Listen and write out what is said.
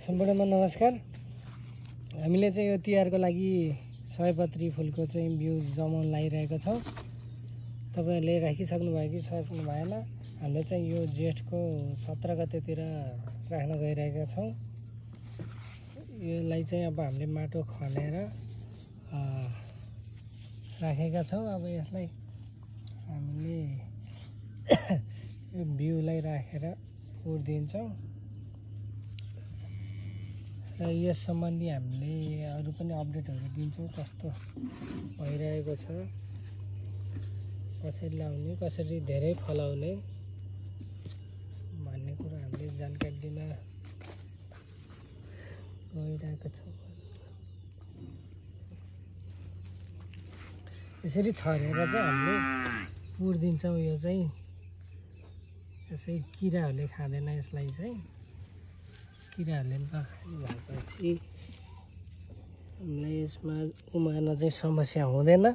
सम्पूर्णमा नमस्कार। हामीले चाहिँ यो तिहारको लागि सयपत्री फुलको चाहिँ बिउ जमाउन लागिरहेका छौँ। तपाईहरुले राखिसक्नु भयो कि सक्नु भएन। हामीले चाहिँ यो जेठको 17 गतेतिर राख्न गइरहेका छौँ। यसलाई चाहिँ अब हामीले माटो खनेर राखेका छौँ। अब यसलाई हामीले यो बिउलाई राखेर पुर्दिन्छौँ। र यस सम्बन्धी हामीले अरू पनि अपडेटहरू दिन्छौँ, कस्तो भइरहेको छ, कसरी लाउने, कसरी धेरै फलाउने भन्ने कुरा हामीले जानकारी दिन गइरहेको छौँ। यसरी छरेर चाहिँ हामीले पुर्दिन्छौँ। यो चाहिँ यसै किराहरूले खाँदैन। यसलाई चाहिँ किराहरूले नखाएपछि हामीलाई यसमा उमार्न चाहिँ समस्या हुँदैन।